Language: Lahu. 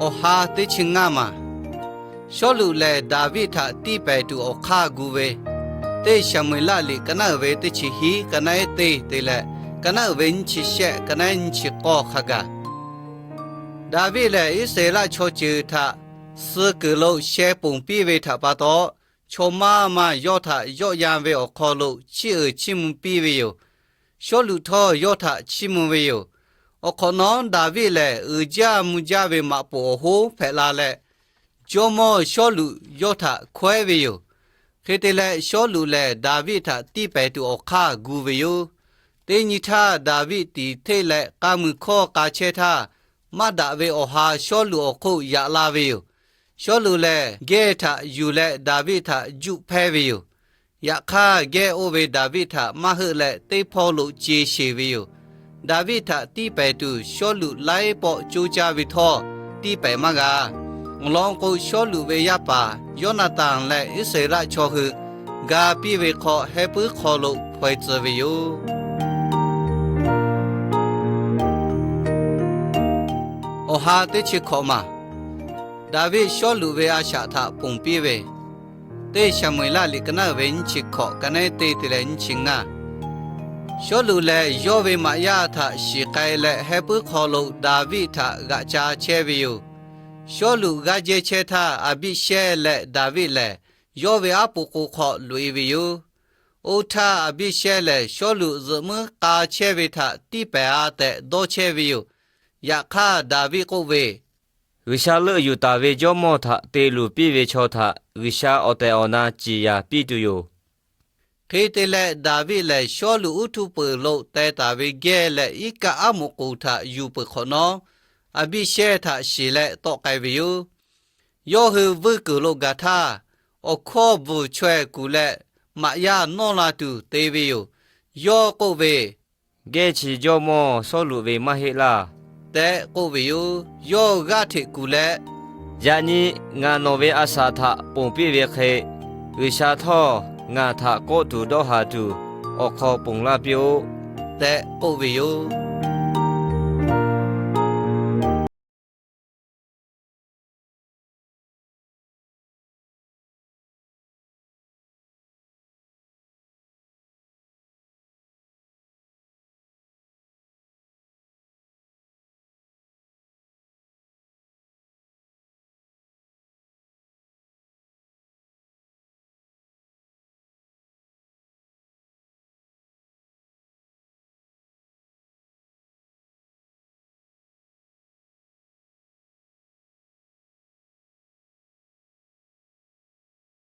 Awˬ ha teˇ chi ngaˇ maˬ. Sawˉluꞈ lehˬ, Daˍviˆ htaꞈ tiˇ pehˍ tuˬ awˬ hk'aˇ gu ve, teˇ Saˍmo-eˍlaˆ liꞈ ka naˆ uiˍ ve teˇ chi hiˉ, ka naˆ ehˉ teˇ te leh ka naˆ uiˍ ve nyiˇ chi shehˆ, ka naˆ ehˉ nyiˇ chi k'awˇ hk'a gaˬ. Daˍviˆ lehˬ, Iˉsaˍreˍlaˆ chaw ceuˬ htaꞈ suh kuiˬ lo sheh ponˬ piˇ ve htaꞈ pa taw, chaw maˇ maˇ yawˇ htaꞈ yawˆ yan ve awˬ hk'aw lo chiˇ uiˍ chiˇ mvuh piˇ ve yoˬ. Sawˉluꞈ htawˇ yawˇ htaꞈ chiˇ mvuh ve yoˬ. Awˬ hk'awꞈ nawˉ, Daˍviˆ lehˬ uiˍ jaˇ mvuh jaˇ ve maꞈ poˍ awˬ hoˉ hpehꞈ la leh, jawˇmawˇ Sawˉluꞈ yawˇ htaꞈ hkawehˉ ve yoˬ. Hk'e te leh, Sawˉluꞈ lehˬ Daˍviˆ htaꞈ tiˇ pehˍ tuˬ awˬ hk'aˇ gu ve yoˬ. Teˇ nyi htaˇ, Daˍviˆ tiˍ hteˆ leh k'a muiˬ hkawˇ k'a chehˇ htaˇ, maˇ daꞈ ve awˬ ha Sawˉluꞈ awˬ hk'oˆ yaꞈ la ve yoˬ. Sawˉluꞈ lehˬ, gehˇ htaꞈ yuˬ leh Daˍviˆ htaꞈ juˆ hpehˇ ve yoˬ. Yaꞈ hk'aˇ, gehˇ oˇ ve Daˍviˆ htaꞈ maˇ heuˆ leh teˇ hpawˇ lo ce sheˍ ve yoˬ. Daˍviˆ htaꞈ tiˇ pehˍ tuˬ Sawˉluꞈ laiˉ pawˆ coˇ caˇ ve htawˇ, tiˇ pehˍ maˇ g'a. Awˬ lawn k'o, Sawˉluꞈ ve yaˇ paˍ Yoˇnaˍtanˍ leh Iˉsaˍreˍlaˆ chaw hui ga piˇ ve hk'aw, heh puiˉ hk'aw lo hpaw-e tcuh ve yoˬ. Awˬ ha teˇ chi hkawꞈ maˬ. Daˍviˆ Sawˉluꞈ ve a shaꞈ htaꞈ ponˬ piˇ ve, teˇ Saˍmo-eˍlaˆ liꞈ ka naˆ uiˍ ve nyiˇ chi hkawꞈ, ka naˆ ehˉ teˇ te leh nyiˇ chi ngaˇ. Sawˉluꞈ lehˬ, yawˇ ve maꞈ yaˇ htaꞈ shiˍ k'ai leh, heh puiˉ hk'aw lo Daˍviˆ htaꞈ g'aꞈ ca chehˇ ve yoˬ. Sawˉluꞈ g'aˇ jehˇ chehˇ htaˇ, Aˍbiˆshehˇ leh Daˍviˆ lehˬ, yawˇ ve aˉ poꞈ k'o hk'aw loꞈ-e ve yoˬ. Oˇ htaˇ, Aˍbiˆshehˇ lehˬ Sawˉluꞈ zuhꞈ muiˉ k'a chehˇ ve htaꞈ tiˇ pehˍ-a tehꞈ dawˇ chehˇ ve yoˬ. Yaꞈ hk'aˇ, Daˍviˆ k'oˆ ve, G'uiˬsha leuˆ yuˬ taˍ ve jawˇmawˇ htaꞈ te luˬ piˇ ve chaw htaꞈ G'uiˬsha awˬ tehˬ awˬ na ciˍ yanˍ piˇ tuˬ yoˬ. Hk'e te leh, Daˍviˆ lehˬ Sawˉluꞈ uˉ htuˇ peuˬ lo teh taˍ ve gehˇ leh iˉ kaˆ aˉ moꞈ k'oˍ htaꞈ yuˬ peuˬ hk'awꞈ nawˉ, Aˍbiˆshehˇ htaꞈ shiˍ leh tawˆ k'ai ve yoˬ. Yawˇ hui vuiˇ kuiˬ lo gaˬ htaˇ, awˬ hkawˇ bvuhˬ chaweh kuˬ leh maꞈ yaˇ nawˇ la tuˬ te ve yoˬ. Yawˇ k'oˆ ve, Gehˇ chi jawˇmawˇ Sawˉluꞈ ve maˇ heˆ laˇ tehꞈ k'oˆ ve yoˬ. Yawˇ g'aˇ hteꞈ kuˬ leh, Yaꞈ nyi ngaˬ nawˬ ve a shaꞈ htaꞈ ponˬ piˇ ve hk'e, G'uiˬsha htawˇ ngaˬ htaꞈ kawˆ tuˬ dawˇ haˍ tuˬ awˬ hk'aw ponˬ laˇ piˇ-oˆ tehꞈ k'oˆ ve yoˬ.